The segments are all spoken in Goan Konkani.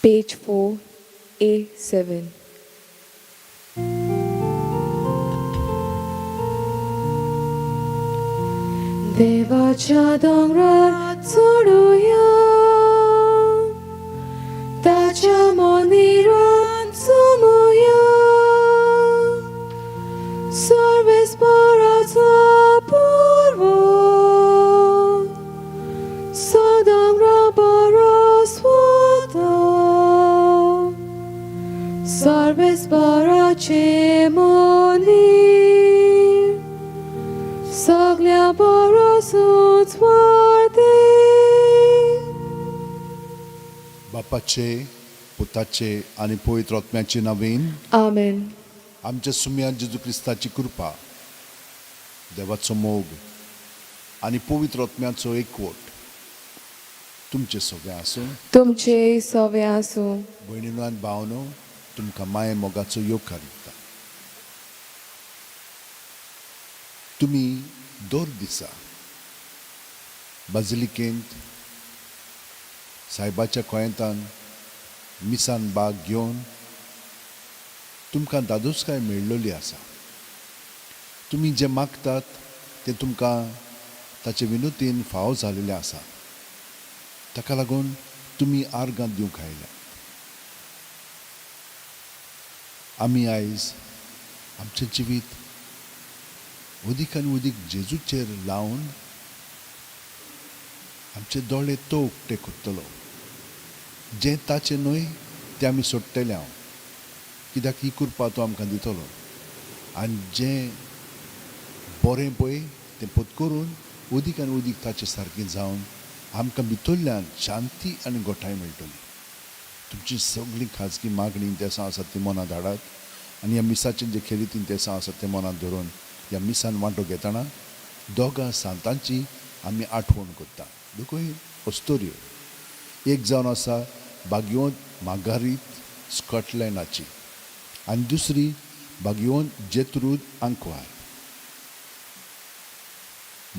Page 4, A7. देवाच्या दोंगरार चडुया, ताच्या मंदिरान चोमुया, सर्वेस्पराचो पूर्व सदांगरा बरो स्वता, सर्वेस्पराचे मंदिर सगळ्या बरोसूच वाडते. बापाचे, पुताचे आनी पवित्र आत्म्याचे नवीन. आमेन. आमच्या सुम्या जेजू क्रिस्ताची कृपा, देवाचो मोग आनी पवित्र आत्म्याचो एकवट तुमचे सगळें आसूं. तुमचे सवे आसूं. भयणीनो आनी भावनो, तुमकां माये मोगाचो येवकार दिता. तुमी दर दिसा बाजिलिकेंत सायबाच्या कोयंतान मिसान बाग घेवन तुमकां दादोसकाय मेळ्ळली आसा. तुमी जें मागतात तें तुमकां ताचे विनोतीन फावो जालेलें आसा. ताका लागून तुमी आर्गां दिवंक आयल्यात. आमी आयज आमचें जिवीत अदीक आनी अदीक जेजूचेर लावन आमचे दोळे तो उक्ते करतलो. जें ताचें न्हय तें आमी सोडटले हांव, कित्याक ही कृपा तो आमकां दितलो आनी जें बरें पळय तें पत करून अदीक आनी अदीक ताचे सारकें जावन आमकां भितरल्यान शांती आनी गोठाय मेळटली. तुमची सगळीं खाजगी मागणी तेसां आसात ती मनां धाडात आनी ह्या मिसाचें जे खेरीतीन तेसां आसात तें मनांत धरून ह्या मिसान वांटो घेतना दोगां सांतांची आमी आठवण करता. दोगूय अस्तोऱ्यो. एक जावन आसा बागयोंत मागारीत स्कॉटलँडाची आनी दुसरी बागयोंत जेत्रूद आंकवार.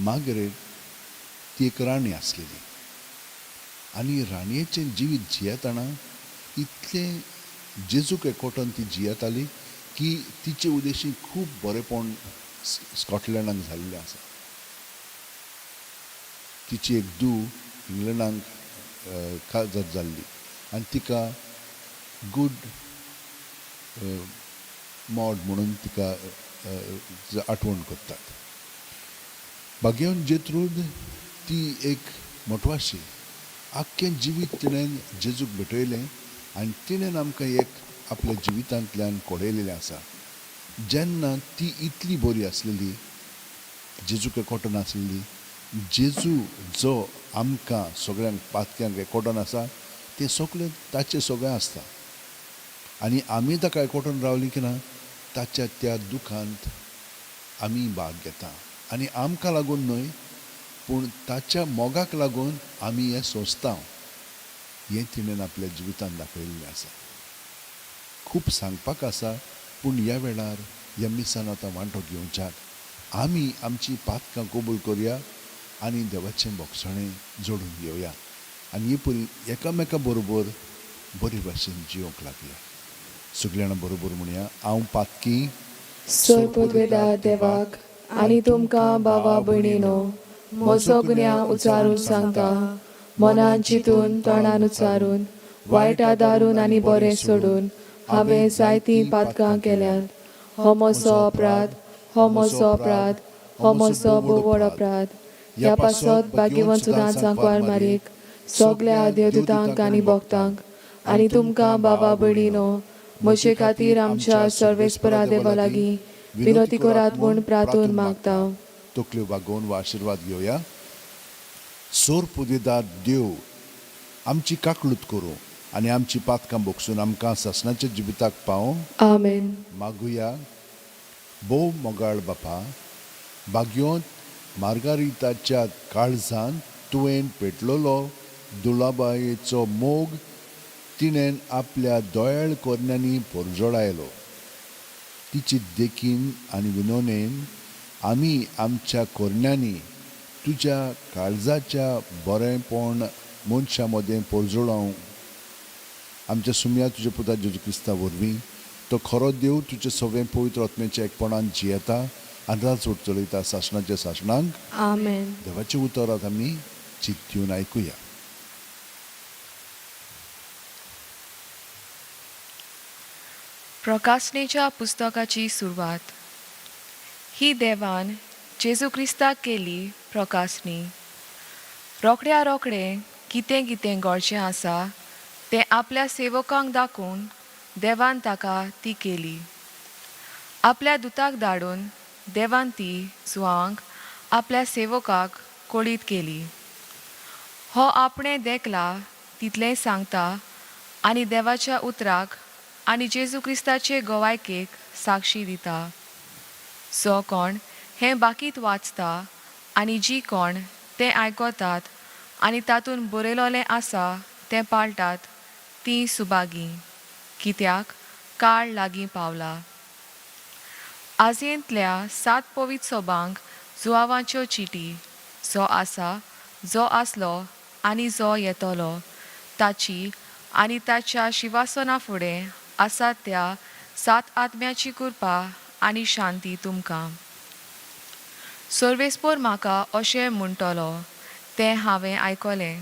मागरेट ती एक राणी आसलेली आनी राणयेचें जिवीत जियेतना इतलें जेजूक एकवटून ती जियेताली की तिचे उदेशी खूब बरेपण स्कॉटलँडाक जाल्लें आसा. तिची एक धूव इंग्लंडाक काजत जाल्ली आनी तिका गूड मॉड म्हणून तिका आठवण करतात. बागेवन जेत्रूद ती एक मोटवाशी. आख्खें जिवीत तिणें जेजूक भेटयलें आनी तिणें आमकां एक आपल्या जिवितांतल्यान कळयलेलें आसा. जेन्ना ती इतली बरी आसलेली, जेजूक एकवटून आसलेली, जेजू जो आमकां सगळ्यांक पातक्यांक एकवटून आसा तें सगळें ताचें सगळें आसता आनी आमी ताका एकवटून रावलीं की ना ताच्या त्या दुखांत आमी भाग घेता आनी आमकां लागून न्हय पूण ताच्या मोगाक लागून आमी हें सोंसता हें तिणें आपल्या जिवितांत दाखयल्लें आसा. खूब सांगपाक आसा पूण ह्या वेळार ह्या मिसान आतां वांटो घेवच्याक आमी आमची पातकां कबूल करुया आनी देवाचें भोगसणें जोडून घेवया आनी ही परी एकामेका बरोबर बरे भाशेन जियोंक लागया. सगळीं जाणां बरोबर म्हणया, हांव पातकी. सरपुदवेदार देवाक आनी तुमकां भावा भयणीनो म्हजो गुन्यांव उचारून सांगता, मनान चिंतून तोंडान उचारून वायट आदारून आनी बरें सोडून हांवें जायतीं पातकां केल्यांत. हो म्हजो अपराध, हो म्हजो अपराध, हो म्हजो बोवड अपराध. ह्या पासत भाग्यवंत सुदां सांकवार मारीक, सगल्या देवदूतांक आनी भक्तांक आनी तुमकां बाबा भयणीनो म्हजे खातीर आमच्या सर्वेस्परा देवा लागीं विनोती करात म्हूण प्रार्थून मागता. तकल्यो बागोवन वा आशिर्वाद घेवया. सोर पुदेदार देव आमची काकळूत करूं आनी आमची पातकां बोगसून आमकां सासणाच्या जिविताक पावों. आमेन. मागुया. भोव मोगाळ बापा, बागयोंत मार्गारिताच्या काळजान तुवें पेटलेलो दुलाबायेचो मोग तिणें आपल्या दोयाळ कोरण्यांनी परजळायलो. तिची देखीन आनी विनोनेन आमी आमच्या कोरण्यांनी तुज्या काळजाच्या बरेंपण मनशां मदें परजळोवंक आमच्या सुमया तुज्या पुता जेजू क्रिस्ता वरवीं तो खरो देव तुजे सगळें पवित्र आत्म्याच्या एकपणान जियेता आनी राजवट चलयता सासणाच्या सासणांक. आमेन. देवाचें उतर आतां आमी चिंत दिवन आयकुया. प्रकासनेच्या पुस्तकाची सुरवात. ही देवान जेजू क्रिस्ताक केली प्रकासणी. रोखड्या रोखडें कितें कितें घडचें आसा तें आपल्या सेवकांक दाखोवन देवान ताका ती केली. आपल्या दुताक धाडून देवान ती जुवांक आपल्या सेवकाक कळीत केली. हो आपणें देखला तितलेंय सांगता आनी देवाच्या उतराक आनी जेजू क्रिस्ताचे गोवायकेक साक्षी दिता. जो कोण हें बाकीत वाचता आनी जी कोण तें आयकतात आनी तातूंत बरयलोलें आसा तें पाळटात तीं सुभागी, कित्याक काळ लागीं पावला. आजयेंतल्या सात पवित्र सोबांक जुवावांच्यो चिटी, जो आसा, जो आसलो आनी जो येतलो ताची आनी ताच्या शिवासना फुडें आसा त्या सात आत्म्याची कृपा आनी शांती तुमकां. सर्वेस्पोर म्हाका अशें म्हणटलो तें हांवें आयकलें.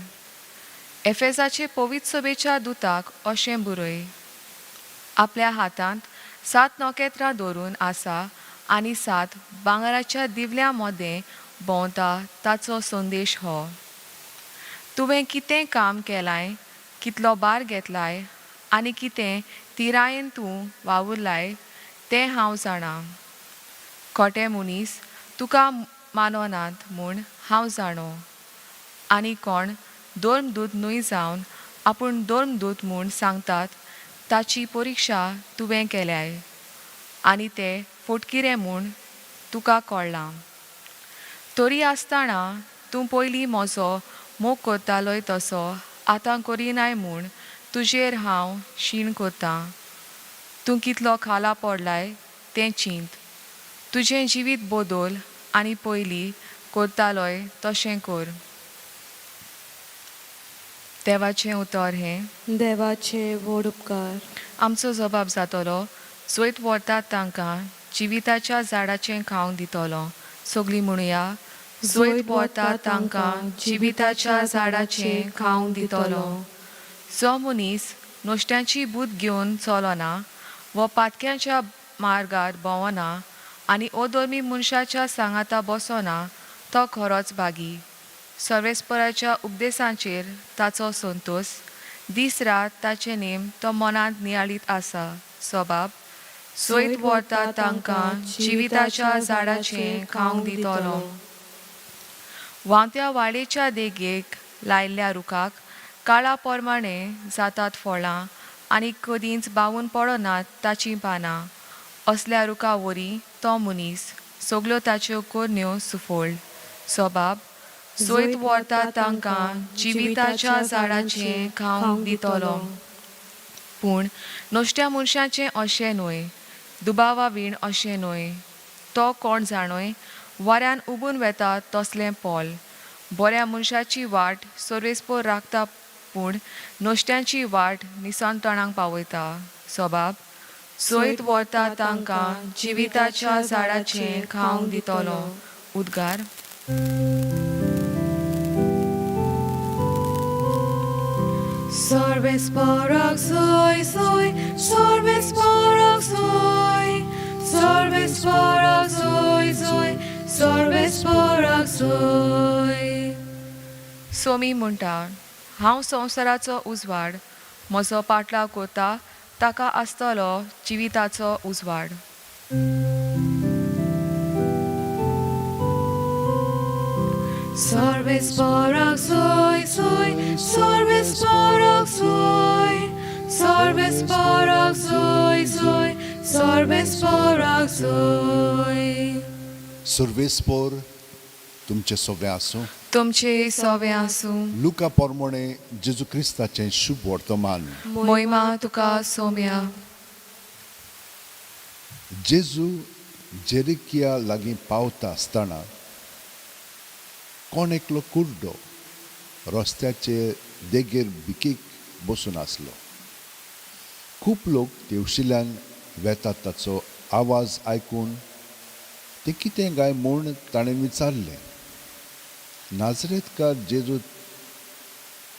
एफेजाचे पवित्र सभेच्या दुताक अशें बरय, आपल्या हातांत सात नखेत्रां धरून आसा आनी सात भांगराच्या दिवल्या मदें भोंवता ताचो संदेश हो. तुवें कितें काम केलाय, कितलो भार घेतलाय आनी कितें तिरायेन तूं वावुरलाय तें हांव जाणा. खोटे मनीस तुका माननात म्हूण हांव जाणो, आनी कोण धर्मदूत न्हय जावन आपूण धर्मदूत म्हूण सांगतात ताची परिक्षा तुवें केल्याय आनी ते फटकिरे म्हूण तुका कळ्ळां. तरी आसतना तूं पयलीं म्हजो मोग करतालोय तसो आतां करिनाय म्हूण तुजेर हांव शीण करतां. तूं कितलो खाला पडलाय तें चिंत, तुजें जिवीत बदल आनी पयलीं करतालोय तशें कर. देवाचें उतर हें. देवाचे व्हड उपकार. आमचो जबाब जातलो, जैत व्हरतात तांकां जिविताच्या झाडाचें खावंक दितलो. सगळीं म्हणुया, जैत व्हरतात तांकां जिविताच्या झाडाचें खावंक दितलो. जो मनीस नुस्त्याची बूद घेवन चलना वो पातक्यांच्या मार्गार भोंवना आनी अधर्मी मनशाच्या सांगाता बसना तो खरोच भागी. सर्वेस्पराच्या उपदेशांचेर ताचो संतोश, दीस रात ताचे नेम तो मनांत नियाळीत आसा. स्वभाव जैत व्हरता तांकां जिविताच्या झाडाचें खावंक दितलो. व्हांवत्या वाळेच्या देगेक लायिल्ल्या रुखाक काळा प्रमाणे जातात फळां आनी कदींच बावून पडनात ताचीं पानां. असल्या रुखा वरी तो मनीस, सगल्यो ताच्यो करण्यो सुफळ. स्वभाव जैत व्हरता तांकां जिविताच्या झाडाचें खावंक दितलो. पूण नश्ट्या मनशाचें अशें न्हय, दुबावा वीण अशें न्हय. तो कोण जाणय वाऱ्यान उबून वेता तसलें पोल. बऱ्या मनशाची वाट सर्वेस्पोर राखता, पूण नश्ट्यांची वाट निसणतणाक पावयता. स्वभाव जैत व्हरता तांकां जिविताच्या झाडाचें खावंक दितलो. उद्गार. Sorbes porok soy soy, sorbes porok soy, sorbes porok soy soy, sorbes porok soy. Somi म्हणटा, हांव संवसाराचो उजवाड, म्हजो पाटलाव करता ताका आसतलो जिविताचो उजवाड. Sorbes porok soy soy, sorbes porok soy, sorbes porok soy soy, sorbes porok soy. सर्वेस्पोर तुमचें सगळें आसूं. तुमचे सोवे आसूं. लुका पोरमोणे जेजू क्रिस्ताचें शुभ वर्तमान. मोहिमा तुका सोम्या. जेजू जेरिकिया लागीं पावता आसतना कोण एकलो कुर्डो रस्त्याचे देगेर भिकीक बसून आसलो. खूब लोक तेवशिल्यान वेतात ताचो आवाज आयकून तें कितें काय म्हूण ताणें विचारलें. नाजरेतकार जेजू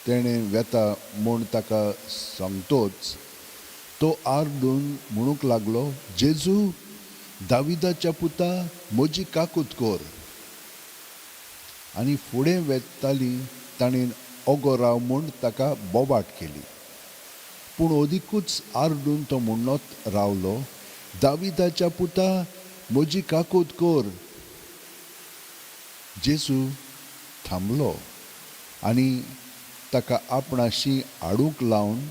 तेणें वेता म्हूण ताका सांगतोच तो आरडून म्हणूंक लागलो, जेजू दाविदाच्या पुता, म्हजी काकूत कर. आनी फुडें वेताली ताणें ओगो राव म्हूण ताका बोबाट केली. पूण अदिकूच आरडून तो म्हणत रावलो, दाविदाच्या पुता, म्हजी काकूत कर. जेजू थांबलो आनी ताका आपणाशी हाडूंक लावन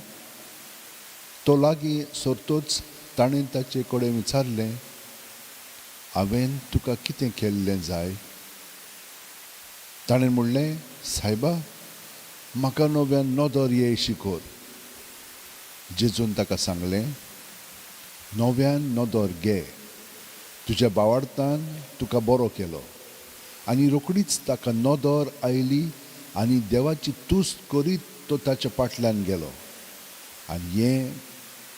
तो लागीं सरतोच ताणें ताचे कडेन विचारलें, हांवें तुका कितें केल्लें जाय? ताणें म्हणलें, सायबा, म्हाका नव्यान नदर येयशी कर. जेजून ताका सांगलें, नव्यान नदर घे, तुज्या बावार्थान तुका बरो केलो. आनी रोखडीच ताका नदर आयली आनी देवाची तुस्त करीत तो ताच्या फाटल्यान गेलो. आनी हें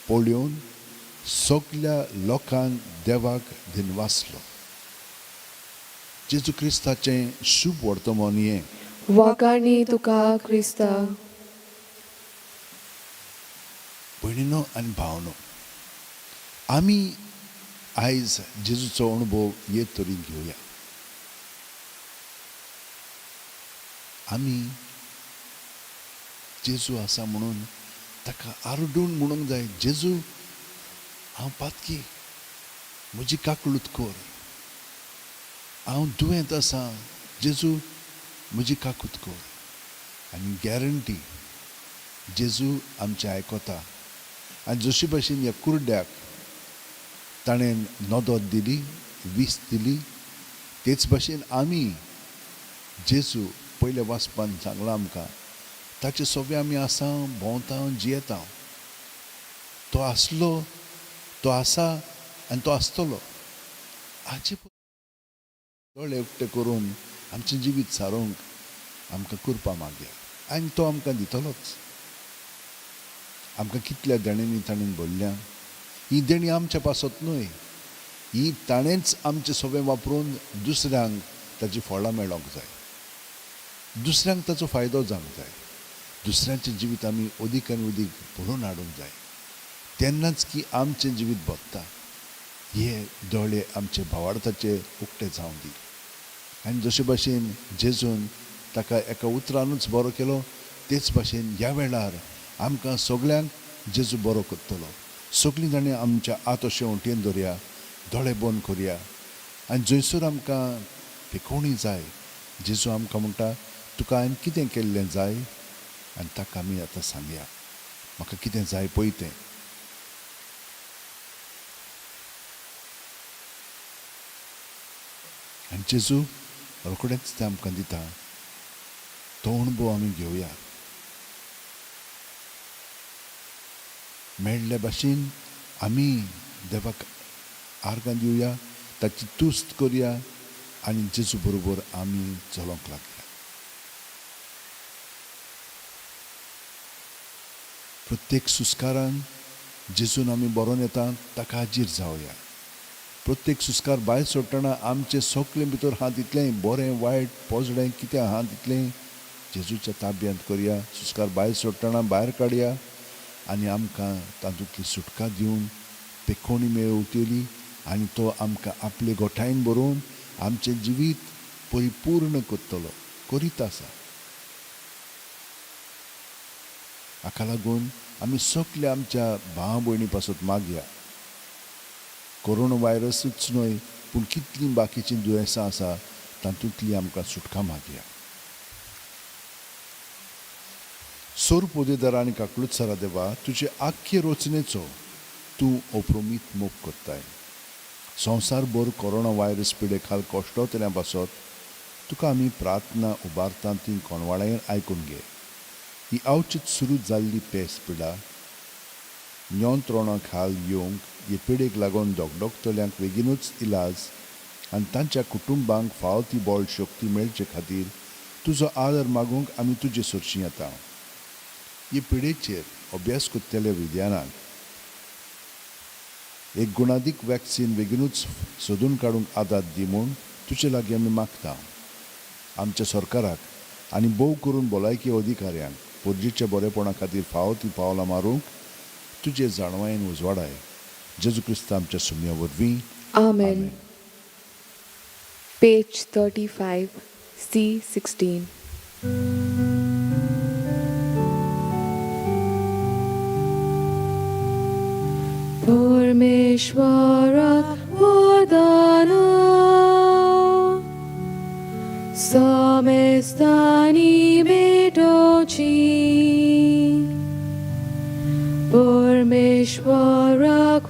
पळोवन सगल्या लोकांक देवाक दिनवासलो. जेजू क्रिस्ताचें शुभ वर्तमान हें. वाखाणी तुका क्रिस्ता. भयणीनो आनी भावनो, आमी आयज जेजूचो अणभव हे तरेन घेवया. आमी जेजू आसा म्हणून ताका आरडून म्हणूंक जाय, जेजू हांव पातकी, म्हजी काकळूत कर. हांव दुयेंत आसा, जेजू म्हजी काकूत कर. आनी गॅरंटी जेजू आमचें आयकता. आनी जशी भाशेन ह्या कुर्ड्याक ताणें नदर दिली, वीस दिली, तेच भाशेन आमी जेजू पयल्या वाचपान सांगलां आमकां, ताचे सोबे आमी आसा, भोंवता, जियेता. तो आसलो, तो आसा आनी तो आसतलो. हाचे दोळे उक्ते करून आमचें जिवीत सारोवंक आमकां कृपा मागया आनी तो आमकां दितलोच. आमकां कितल्या देण्यांनी ताणें भरल्या, ही देणी आमच्या पासत न्हय, ही ताणेंच आमचें सोबें वापरून दुसऱ्यांक ताची फळां मेळोंक जाय, दुसऱ्यांक ताचो फायदो जावंक जाय, दुसऱ्यांचें जिवीत आमी अदीक आनी अदीक भरून हाडूंक जाय. तेन्नाच की आमचें जिवीत भरता. हे दोळे आमचे भावार्थाचे उक्ते जावं दी. आनी जशे भाशेन जेजून ताका एका उतरानूच बरो केलो, तेच भाशेन ह्या वेळार आमकां सगल्यांक जेजू बरो करतलो. सगळीं जाणां आमच्या हात अशें वटेन दवरया, दोळे बंद करया आनी जंयसर आमकां पेकोवणी जाय, जेजू आमकां म्हणटा, तुका हांवें कितें केल्लें जाय? आनी ताका आमी आतां सांगया, म्हाका कितें जाय पळय तें. आनी जेजू रोखडेंच तें आमकां दिता. तो अणभव आमी घेवया. मेळ्ळे भाशेन आमी देवाक आर्गां दिवया, ताची तुस्त करया आनी जेजू बरोबर आमी चलोवंक लागया. प्रत्येक सुस्कारान जेजून आमी बरोवन येता ताका हाजीर जावया. प्रत्येक सुस्कार भायर सोडटना आमचे सगळे भितर हात तितलें बरें वायट पोजडें कितें आहा तितलें जेजूच्या ताब्यांत करया. सुस्कार भायर सोडटना भायर काडया आनी आमकां तातूंतली सुटका दिवन पेकोणी मेळवतली आनी तो आमकां आपले गोठायेन बरोवन आमचें जिवीत परिपूर्ण करतलो, करीत आसा. हाका लागून आमी सगळे आमच्या भाव भयणी पासत मागया. कोरोना व्हायरसूच न्हय पूण कितलीं बाकीचीं दुयेंसां आसा तातूंतली आमकां सुटका मागया. सोर पोदेदार आनी काकलुत्सरा देवा, तुजे आख्खे रचनेचो तूं अप्रमीत मोग करताय. संवसारभर कोरोना व्हायरस पिडे खाल कश्टोतल्या पासत तुका आमी प्रार्थना उबारता ती कोणवाळायेन आयकून घे. ही अवचीत सुरू जाल्ली पेस पिडा नियंत्रणा खाल येवंक हे पिडेक लागून डॉकडॉकतल्यांक बेगीनूच इलाज आनी तांच्या कुटुंबांक फाव ती बळ शक्ती मेळचे खातीर तुजो आदर मागूंक आमी तुजे सरशीं येता. हे पिडेचेर अभ्यास करतल्या विज्ञानाक एक गुणादीक वॅक्सीन बेगिनूच सोदून काडूंक आदार दी म्हूण तुजे लागीं आमी मागतांव. आमच्या सरकाराक आनी भोव करून भलायकी अधिकाऱ्यांक परजेच्या बरेपणा खातीर फावो तीं पावलां मारूंक तुजे जाणवायेन उजवाडाय. जेजू क्रिस्ता आमच्या सुमया वरवीं. आमेन. Page 35, C16. परमेश्वराक वरदान समेस्तांनी भेटोवची परमेश्वराक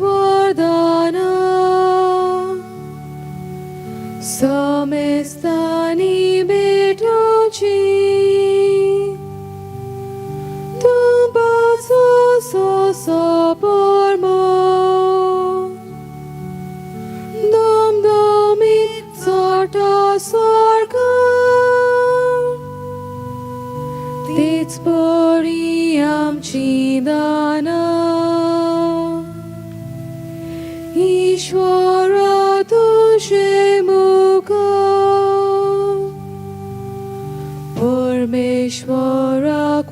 वरदान समेस्तांनी भेटोवची तुमचो सोसो परमो दमदमीत चडटा सारकार तीच बरी आमची दानां ईश्वरा तुजे मुखार परमेश्वराक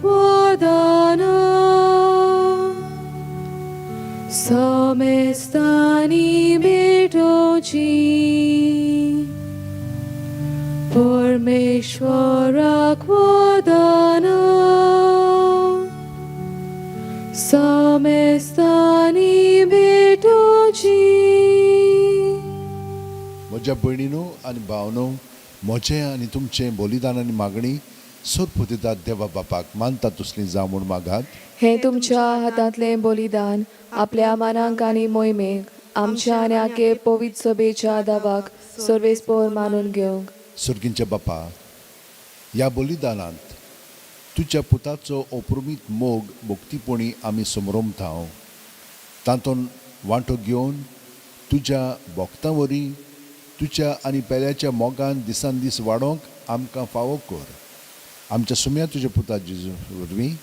वरदान समेस्तांनी भेटोवची परमेश्वराक वरदान समेस्तांनी भेटोवची. म्हज्या भयणीनो आनी भावनो, म्हजें आनी तुमचें बलिदान आनी मागणी सोदपुतितात देवा बापाक मानता तसली जावं म्हूण मागात. हें तुमच्या हातांतलें बलिदान आपल्या मानांक आनी मोहिमेक आमच्या आनी आखे पवित्र सभेच्या दावाक सर्वेस्पोर मानून घेवंक. सर्गींच्या बापा, ह्या बलिदानांत तुज्या पुताचो अपुर्मीत मोग भक्तीपणी आमी समरमतांव. तातूंत वांटो घेवन तुज्या भक्तां वरी तुज्या आनी पेल्याच्या मोगान दिसान दीस वाडोवंक आमकां फावो कर. आमच्या सुम्या तुज्या पुता जेजू वरवीं.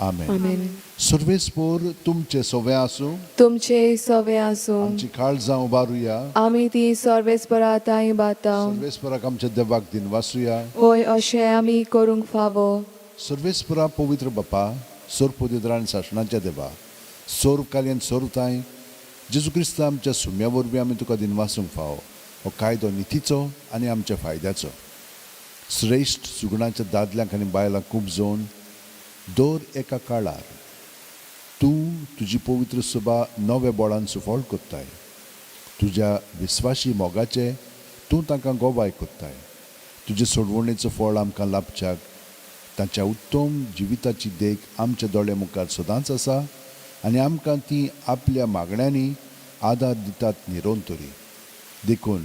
आमेन. आमेन. सर्वेस्पोर तुमचें सवें आसूं. तुमचे सवे आसूं. आमची काळजां उबारुया. आमी ती सर्वेस्परा ताई बाताव. सर्वेस्पराक आमच्या देवाक दिनवासुया. होय, अशें आमी करूंक फावो. सर्वेस्परा, पवित्र बापा, सोर आनी सासणाच्या देवा, सोर कार्यान सोरताय जेजू क्रिस्ता आमच्या सुम्या वरवीं आमी तुका दिनवासूंक फावो. हो कायदो नितीचो आनी आमच्या फायद्याचो. श्रेश्ठ सुगणाच्या दादल्यांक आनी बायलांक खूब जोवन दर एका काळार तूं तुजी पवित्र सभा नव्या बळान सुफळ करताय. तुज्या विस्वाशी मोगाचे तूं तांकां गोवाय करताय. तुजे सोडवणेचो फळ आमकां लाभच्याक तांच्या उत्तम जिविताची देख आमच्या दोळे मुखार सदांच आसा आनी आमकां ती आपल्या मागण्यांनी आदार दितात निरंतरी. देखून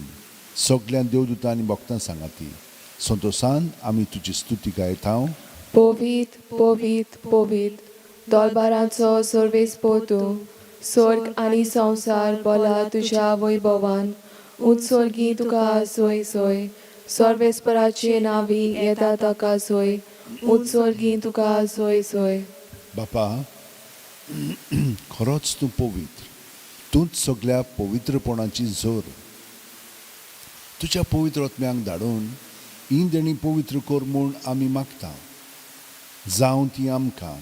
सगळ्या देवदूतां आनी भक्तां सांगाती संतोसान आमी तुजी स्तुती गायता. पवित्र पवित्र पवित्र दरबाराचो सर्वेस्पोर तूं, स्वर्ग आनी संवसार बोला तुज्या वैभवान. उंच स्वर्गी तुका सोय सोय, सर्वेस्पराचे नांवी येता ताका सोय, उंच स्वर्गी तुका सोय सोय. बापा, खरोच तूं पवित्र, तूंच सगळ्या पवित्रपणाची जोर. तुज्या पवित्र आत्म्यांक धाडून ही देणी पवित्र कर म्हूण आमी मागता. जावं ती आमकां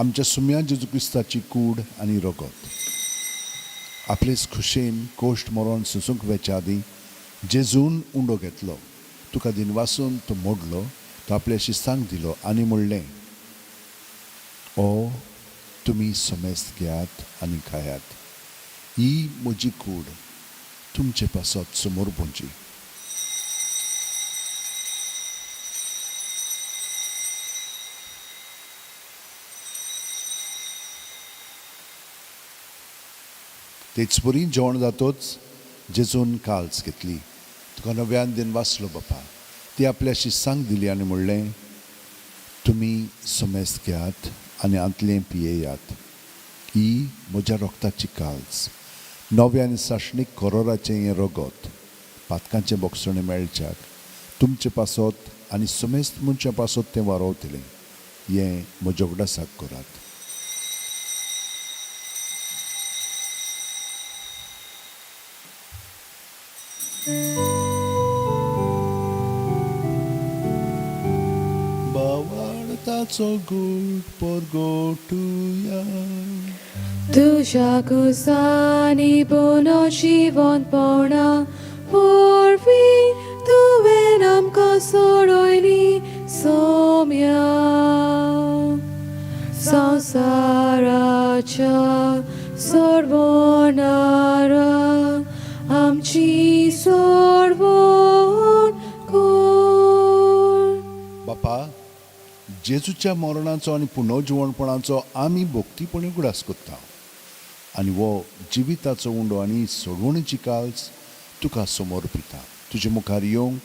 आमच्या सुम्या जेजू क्रिस्ताची कूड आनी रगत. आपलेच खुशेन कोश्ट मरोन सोसूंक वेच्या आदीं जेजून उंडो घेतलो, तुका दिनवासून तो मोडलो, तो आपल्या शिस्तांक दिलो आनी म्हणलें, ओ तुमी समेस्त घेयात आनी खायात, ही म्हजी कूड तुमचे पासत समोर पोंची. तेच परी जेवण जातोच जेजून काल्स घेतली, तुका नव्यान दिन वाचलो बापा, ती आपल्या शिस्तांक दिली आनी म्हणलें, तुमी समेस्त घेयात आनी आंतलें पियेयात, ही म्हज्या रोगताची काल्स, नव्या आनी सासणीक करोराचें हें रगत पातकांचें बोगसणें मेळच्याक तुमचे पासत आनी समेस्त मनशां पासत तें वारोवतलें. हें म्हज्या उगडासाक करात. बावळताचो गूट परगोटुया. तुज्या कुसानी पुनो जिवनपणा वरवीं तुवें आमकां सोडयली सोम्या. संवसाराच्या सोडवणारा आमची सोडवण कर. बापा, जेजूच्या मरणाचो आनी पुनर्जिवणपणाचो आमी भक्तीपणी उगडास करता आनी हो जिविताचो उंडो आनी सोडवणीची काल्स तुका समर्पिता. तुजे मुखार येवंक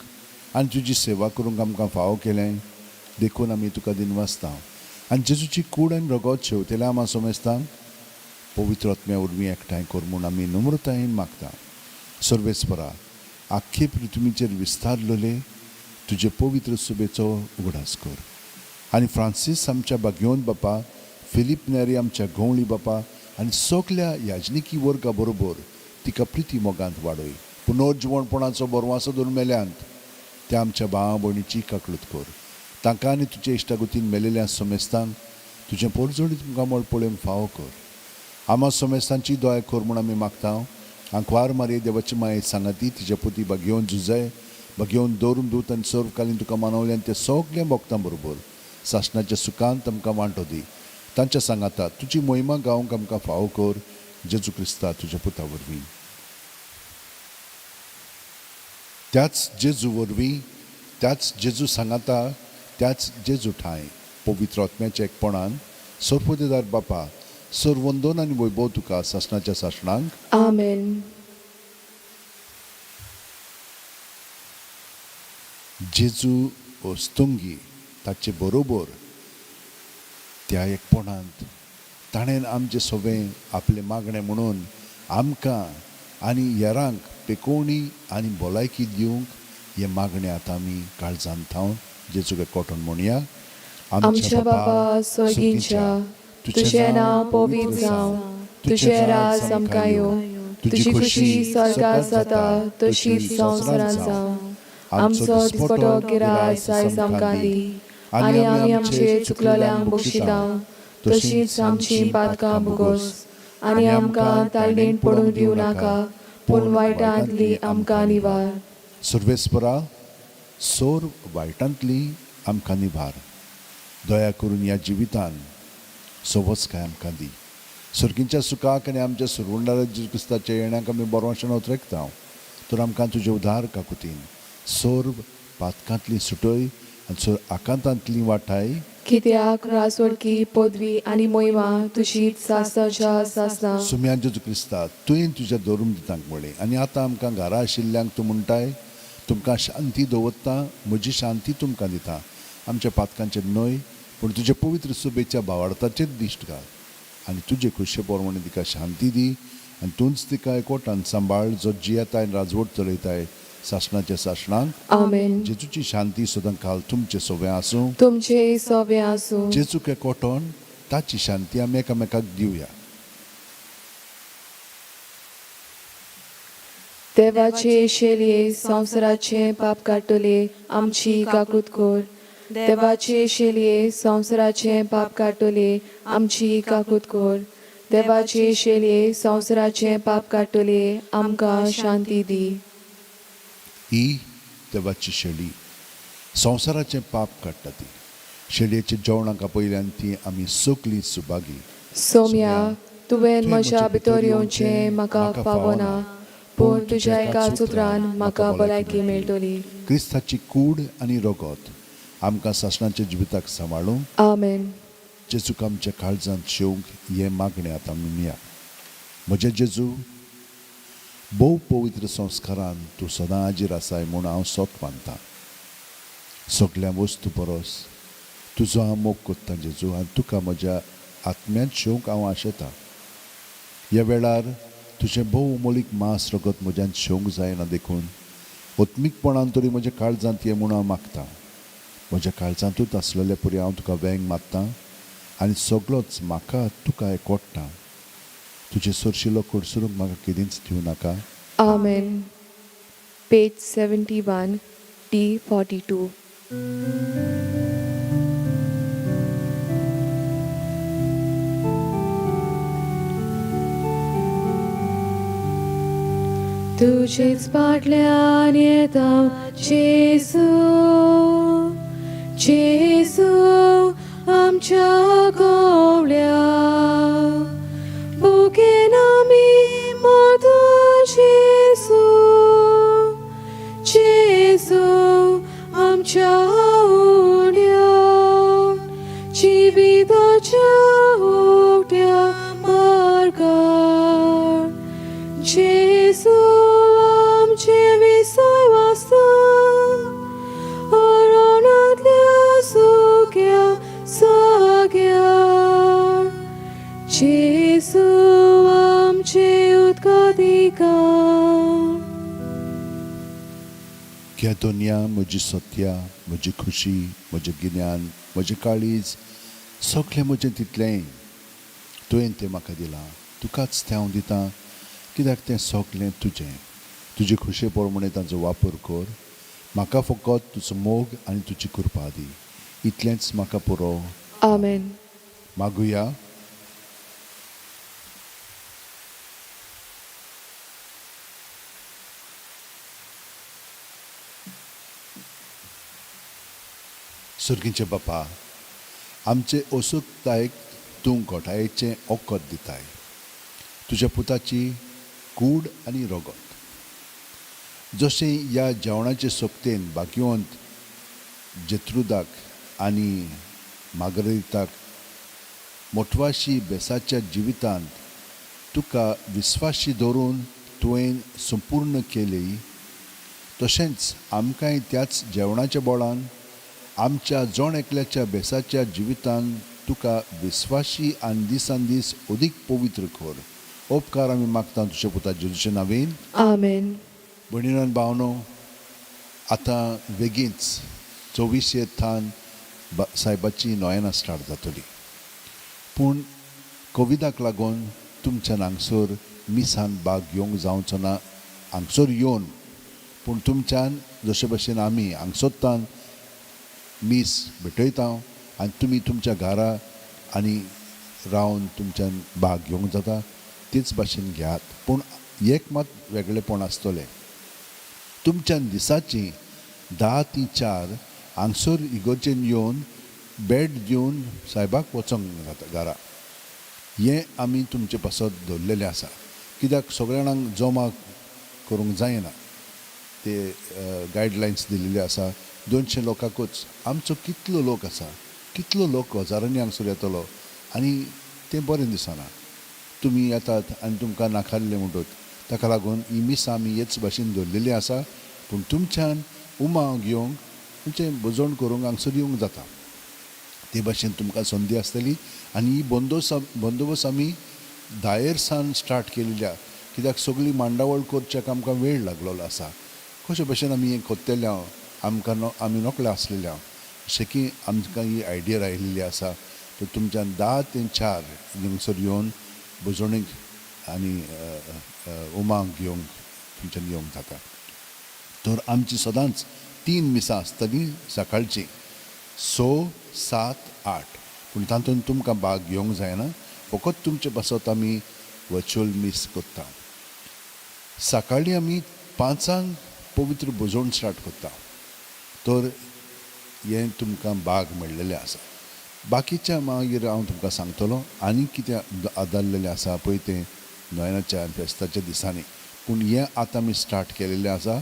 आनी तुजी सेवा करूंक आमकां फावो केलें देखून आमी तुका दिनवासता. आनी जेजूची कूड आनी रगत शेवतेल्या आमा सोमेस्तांक पवित्र आत्म्या वरवीं एकठांय कर म्हूण आमी नम्रतायेन मागता. सर्वेस्परा, आख्खे पृथ्वीचेर विस्तारलेले तुजे पवित्र सुबेचो उगडास कर आनी फ्रांसीस आमच्या बागयोन बापा, फिलीप नेरी आमच्या गवळी बापा आनी सगल्या याजनिकी वर्गा बरोबर तिका प्रिती मोगांत वाडय. पुनर्जिवणपणाचो बरवासो धरून मेल्यांत त्या आमच्या भावा भयणीची काकळूत कर. तांकां आनी तुजे इश्टागतीन मेलेल्या समेस्तांक तुजें पोरजोडीत मुखामळ पळोवंक फावो कर. आमा समेस्तांची दया कर म्हूण आमी मागता. आंकवार मारये देवाची माये सांगाती तिच्या पुती बागेवन झुजाय बागेवन दवरून दूत आनी सर्वकालीन तुका मानवल्यान ते सगल्या भक्तां बरोबर सासणाच्या सुखांत आमकां वांटो दी. तांच्या सांगाता तुजी मोहिमा गावंक आमकां फावो कर, जेजू क्रिस्ता तुज्या पुता वरवीं. त्याच जेजू वरवीं, त्याच जेजू सांगाता, त्याच जेजू ठांय पवित्र आत्म्याच्या एकपणान सर्वदेदार बापा, सर्वंदन आनी वैभव तुका सासणाच्या सासणांक. आमेन. जेजू अस्तंगी ताचे बरोबर त्या एकपणांत ताणें आमचें सगळें आपलें मागणें म्हणून आमकां आनी हेरांक पेकोवणी आनी भलायकी दिवंक हें मागणें आतां आमी काळजान थावन जेजूक एकवटून म्हणया. आमच्या बाबा स्वर्गींच्या, तुजें नांव पवित्र जावं, तुजें राज आमकां येवं, तुजी खुशी स्वर्गार जाता तशी संवसारांत जावं. आमचो दिसपटो गिरास आयज आमकां दी आनी आमी आमचे चुकलेल्यांक बक्षिता तशींच आमचीं पातकां भोगोस आनी आमकां ताळणेन पडूंक दिवं नाका, पूण वायटांतली आमकां निवार. सर्वेस्परा, सोर वायटांतली आमकां निवार. दया करून ह्या जिवितान सवसकाय आमकां दी. सर्गींच्या सुखाक आनी आमच्या सुरवंडार जेजू क्रिस्ताच्या येण्याक आमी बरोवशें उतरेकता. तर आमकां तुजे उदार काकुतीन सर्व पातकांतली सुटय आनी सोर आकांतांतली वाटाय. कित्याक रासवडकी पदवी आनी मोहिमा तुजीच सासणाच्या सासणा. सुम्या जेजू क्रिस्ता, तुवें तुज्या धरून दितांक म्हणलें आनी आतां आमकां घरा आशिल्ल्यांक तूं म्हणटाय, तुमकां शांती दवरता, म्हजी शांती तुमकां दिता. आमच्या पातकांचेर न्हय पूण तुज्या पवित्र सुबेच्या भावार्थाचेर दिश्ट घाल आनी तुजे खुशे प्रमाणे तिका शांती दी आनी तूंच तिका एकवटान सांबाळ, जो जियेताय आनी राजवट चलयताय सासणाच्या सासणांक. आमेन. जेजूची शांती सदां काल तुमचें सगळें आसूं. तुमचे सोबे आसूं. जेजूक एकवटोन ताची शांती आमी एकामेकाक दिवया. देवाचे शेलये संवसाराचे पाप काडटले, आमची काकूत कर. देवाचे शेलये संवसाराचे पाप काडटले, आमची काकूत कर. देवाचे शेलये संवसाराचे पाप काडटले, आमकां शांती दी. ही देवाची शेळी संवसाराचें पाप काडटा. ती शेळयेच्या जेवणाक आपयल्यान ती आमी सगलीं सुभागी. सोम्या, तुवें म्हज्या भितर येवचें म्हाका फावना, पूण तुज्या एका सुत्रान म्हाका भलायकी मेळटली. क्रिस्ताची कूड आनी रगत आमकां सासणाच्या जिविताक सांबाळूंक. आमेन. जेजूक आमच्या काळजांत शेवंक हें मागणें आतां म्हणया. म्हजे जेजू, भोव पवित्र संस्कारान तूं सदां हाजीर आसाय म्हूण हांव सत मानतां. सगल्या वस्तू परस तुजो हांव मोग कोत्तां जेजू, आनी तुका म्हज्या आत्म्यांत शेवंक हांव आशेतां. ह्या वेळार तुजें भोव मोलीक मांस रगत म्हज्यान शेवंक जायना, देखून आत्मीकपणान तरी म्हज्या काळजांत ये म्हूण हांव मागतां. म्हज्या काळजांतूच आसलेले परी हांव तुका वेंग मारतां आनी सगळोच म्हाका तुका एकवटता. तुजे सरशिलो कडसरूंक म्हाका केदींच दिवं नाका. आमेन. Page 71, D 42. तुझेच फाटल्यान येता जेजू, जेजू आमच्या गोवल्या, भुकेन आमी मरता जेजू, जेजू आमच्या उण्या, जिविताच्या उकत्या मार्गार, जेजू आमचे विसय वाचता, अरणांतल्या सुक्या जाग्यार, जेजू आमचे उदकाधिकार. ह्या दुनिया म्हजी सत्या, म्हजी खुशी, म्हजें गिन्यान, म्हजें काळीज, सगळें म्हजें तितलेंय तुवें तें म्हाका दिलां, तुकाच तें हांव दितां, कित्याक तें सगळें तुजें. तुजे खुशे प्रमाणे तांचो वापर कर. म्हाका फकत तुजो मोग आनी तुजी कृपा दी, इतलेंच म्हाका पुरो. आमेन. मागुया. सर्गीचे बापा, आमचे असुकतायेक तूं घोटायेचें वखद दिताय, तुज्या पुताची कूड आनी रगत. जशें ह्या जेवणाचे सोबतेन भाग्यवंत जेत्रुदाक आनी मागरिताक मोटवाशी बेसाच्या जिवितांत तुका विस्वाशी दवरून तुवें संपूर्ण केली, तशेंच आमकांय त्याच जेवणाच्या बोळान आमच्या जण एकल्याच्या बेसाच्या जिवितान तुका विस्वाशी आनी दिसान दीस अदीक पवित्र कर. उपकार आमी मागता तुज्या पुता जेजूचे नांवेन. आमेन. भयणीन भावनो, आतां बेगीनच 24 थान सायबाची नोयेनां स्टार्ट जातली, पूण कोविडाक लागून तुमच्यान हांगसर मिसान भाग घेवंक जावचो ना हांगसर येवन, पूण तुमच्यान जशे भशेन आमी हांगसरतान मीस भेटयता आनी तुमी तुमच्या घरा आनी रावन तुमच्यान भाग घेवंक जाता तेच भाशेन घेयात. पूण एक मात वेगळेपण आसतलें, तुमच्यान दिसाची 10 ते 4 हांगसर इगर्जेन येवन बेड दिवन सायबाक वचोंक जाता घरा. हें आमी तुमचे पासत दवरलेलें आसा, कित्याक सगळ्या जाणांक जमा करूंक जायना, ते गायडलायन्स दिल्ले आसा 200 लोकांकूच. आमचो कितलो लोक आसा, कितलो लोक हजारांनी हांगसर येतलो आनी तें बरें दिसना. तुमी येतात आनी तुमकां नाकारिल्लें म्हणटत, ताका लागून ही मिसां आमी हेच भाशेन दवरलेली आसा. पूण तुमच्यान उमाव घेवंक तुमचें भजवण करूंक हांगसर येवंक जाता, ते भाशेन तुमकां संदी आसतली. आनी ही बंदोबस्त आमी 10 सान स्टार्ट केलेल्या, कित्याक सगळी मांडावळ करच्याक आमकां वेळ लागलेलो आसा. कशे भशेन आमी हें करतले हांव आमकां आमी नकळे आसलेले हांव, अशें की आमकां ही आयडिया आयिल्ली आसा. तर तुमच्यान 10 ते 4 हांगसर येवन भजवणीक आनी उमांक घेवंक तुमच्यान येवंक जाता. तर आमची सदांच 3 मिसां आसतलीं सकाळचीं, 6, 7, 8. पूण तातूंत तुमकां भाग घेवंक जायना, फकत तुमचे पासत आमी वर्च्युअल मीस करता. सकाळीं आमी 5 पवित्र भजवण स्टार्ट करता, तर हें तुमकां भाग मेळ्ळेलें आसा. बाकीच्या मागीर हांव तुमकां सांगतलो आनी कितें आदारलेलें आसा पळय तें नोयनाच्या आनी फेस्ताच्या दिसांनी. पूण हें आतां आमी स्टार्ट केलेलें आसा,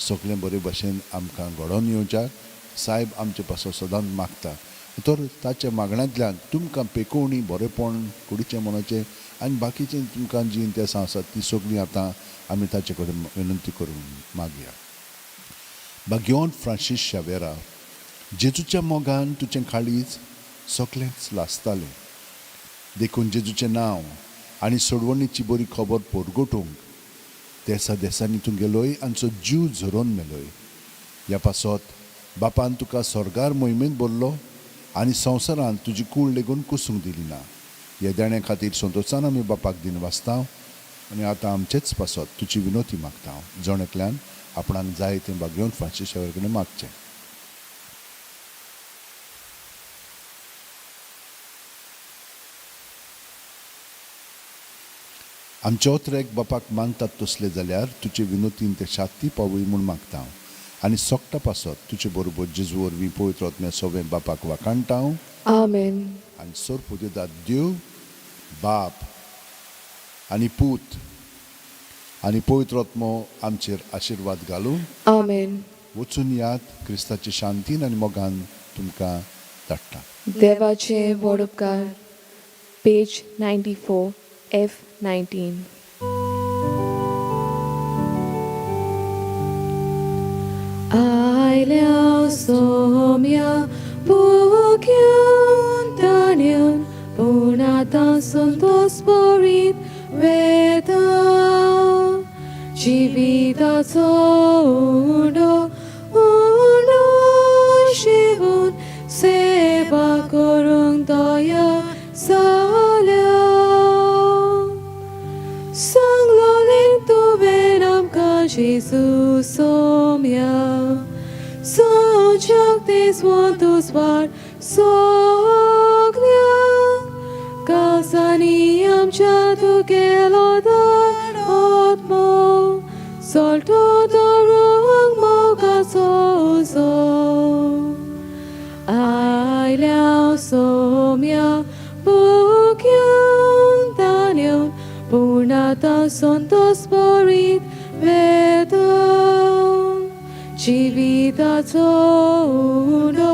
सगळें बरे भशेन आमकां घडोवन येवच्याक सायब आमचे पासत सदांच मागता. तर ताच्या मागण्यांतल्यान तुमकां पेकोवणी, बरेपण, कुडीचें मनाचें आनी बाकीचें तुमकां जीं इंतेसां आसात ती सगळीं आतां आमी ताचे कडेन विनंती करून मागया. भाग्यवंत फ्रांसीस शावेरा, जेजूच्या मोगान तुजें काळीज सगळेंच लासतालें, देखून जेजूचें नांव आनी सोडवणीची बरी खबर परगटूंक देसा देसांनी तूं गेलोय आनी जीव झरोवन मेलोय. ह्या पासत बापान तुका स्वर्गार मोहिमेंत भरलो आनी संवसारांत तुजी कूड लेगून कुसूंक दिली ना. ह्या देण्या खातीर संतोशान आमी बापाक दिन वाचता आनी आतां आमचेच पासत तुजी विनोती मागता हांव. जण एकल्यान आपणाक जाय तें भागेवन फ्रांसीस कडेन मागचें. आमचे ओतरेक बापाक मानतात तसले जाल्यार तुजे विनोतीन ते शाती पावय म्हूण मागता हांव. आनी सोकटा पासत तुजे बरोबर जेजू वरवीं पवित्र आत्म्या सोवें बापाक वाखाणटा हांव. आमेन. आनी सोरपुदेदात देव बाप आनी पूत आनी पवित्र आत्मो आमचेर आशिर्वाद घालून. आमेन. वचून यात, क्रिस्ताचे शांतीन आनी मोगान तुमकां धाडटा. देवाचे व्हड उपकार. पेज 94 F 19. आयल्या सोम्या भुक्यान ताणेवन पूण आतां संतोस परीत वेता. जिविताचो उंडो उंडो शिवून सेवा करूंक दया जाल्या. सांगलोलें तुवें आमकां जेजू सोम्या, सोच्याक तेजवंत वाट सगळ्यांक. काळजांनी आमच्या तुगेलो दार आत्मो सोलतो दवरूंक मोगाचो उजो. आयल्या सोम्या भुक्यान ताणेवन पूण आतां संतोस परीत वेता. जिविताचो उंडो